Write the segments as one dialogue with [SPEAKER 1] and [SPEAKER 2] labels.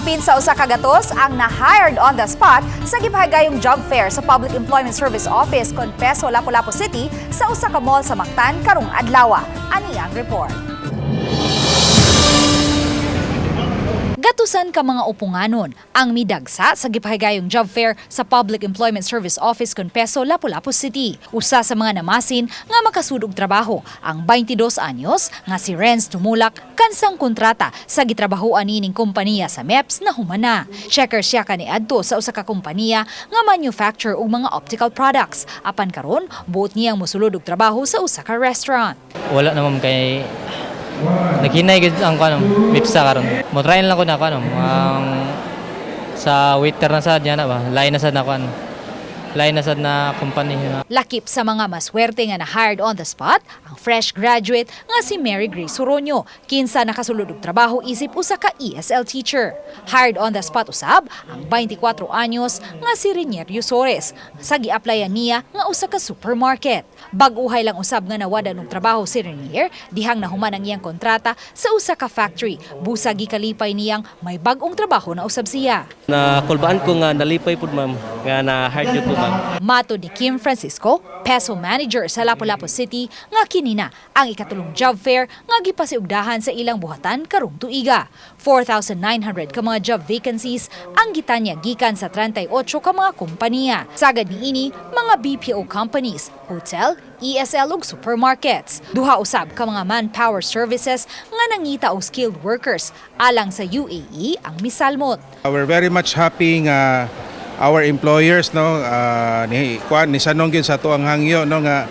[SPEAKER 1] Kapin sa 100 ang na-hired on the spot sa gipahigayong job fair sa Public Employment Service Office kon Peso, Lapu-Lapu City sa usa ka mall sa Mactan karong adlaw. Ani ang report. Gatusan ka mga upunganon ang midagsa sa gipahigayong job fair sa Public Employment Service Office kon Peso, Lapu-Lapu City. Usa sa mga namasin nga makasud og trabaho ang 22 anyos nga si Renz Tumulak, kansang kontrata sa gitrabahoan nining kompanya sa MEPS na humana. Checker siya kaniadto sa usa ka kompanya nga manufacture og mga optical products. Apan karon buot niyang mosulod og trabaho sa usa ka restaurant.
[SPEAKER 2] Wala naman kay naghinay gid ang kuan mipsa karon. Mo try lang ko na kuan ang sa waiter na sad niya na ba. Lain na sad na kuan. Lain na sad na company.
[SPEAKER 1] Lakip sa mga maswerte nga na-hired on the spot, ang fresh graduate nga si Mary Grace Soronio, kinsa nakasulod og trabaho isip usa ka ESL teacher. Hired on the spot usab ang 24 anyos nga si Renierio Sores sa gi-applyan niya nga usa ka supermarket. Bag-uhay lang usab nga nawad-an og trabaho si Renier dihang nahuman ang iyang kontrata sa usa ka factory. Busa gikalipay niyang may bag-ong trabaho na usab siya.
[SPEAKER 3] Na kulbaan ko nga nalipay pud, ma'am, nga na hired ko, ma'am.
[SPEAKER 1] Matod ni Kim Francisco, PESO manager sa Lapu-Lapu City, nga kini na ang ikatulong job fair nga gipasiugdahan sa ilang buhatan karong tuiga. 4,900 ka mga job vacancies ang gitanyag gikan sa 38 ka mga kompanya. Sagad niini mga BPO companies, hotel, ESL ug supermarkets. Duha usab ka mga manpower services nga nangita og skilled workers alang sa UAE ang misalmot.
[SPEAKER 4] We're very much happy nga our employers, no, ni kuan ni sanong gyud sa atoang hangyo, no, nga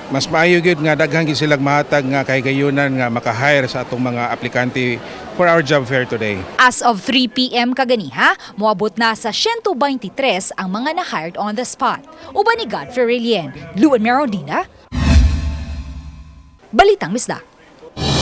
[SPEAKER 4] mas maayo gyud nga daghan gyud silang mahatag nga kahigayunan nga maka-hire sa atong mga aplikante for our job fair today.
[SPEAKER 1] As of 3 p.m. kaganiha, moabot na sa 123 ang mga na-hired on the spot. Uban ni Godfrey Relien, Luan Merodina, Balitang Bisdak.